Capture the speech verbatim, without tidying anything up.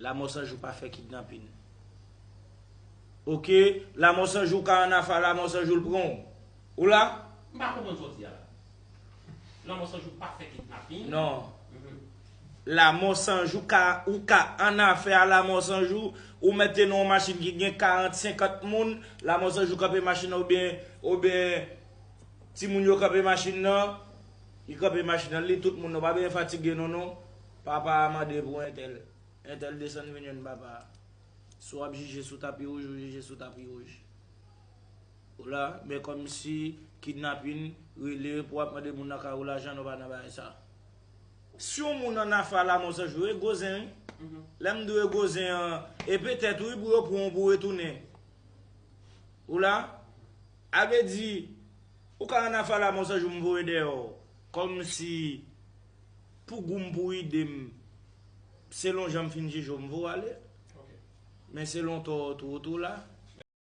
Lanmò San Jou pa fè kidnapin. Oke, Lanmò San Jou ka an afè a, Lanmò San Jou l pran w. Ou la? M pa konprann sa w di a la. Lanmò San Jou pa fè kidnapin. Non. Lanmò San Jou ka, ou ka an afè a Lanmò San Jou, ou mete nan yon machin ki gen karant, senkant moun, Lanmò San Jou kanpe machin nan oubyen, oubyen timoun yo kanpe machin nan, li kanpe machin nan, li tout moun nan, pa bezwen fatige non non. Papa a mande pou entèl. Entèl desann vin jwenn papa a. Si w ap jije sou tapi wouj, ou jije sou tapi wouj. Ou la, men kòmsi kidnapin, rele pou w ap mande moun nan kay ou lajan, nou pa nan bagay sa. Si yon moun an afè a Lanmò San Jou, e gwo zen wi. Lè m di w e gwo zen an, e petèt wi pou yo pran w pou w retounen. Ou la? A vle di, ou ka an afè a Lanmò San Jou m voye dèyè w. Kòmsi pou gou m pou ide m, selon jan m fin jije w m voye w ale. Men selon tò w tou, ou tou la.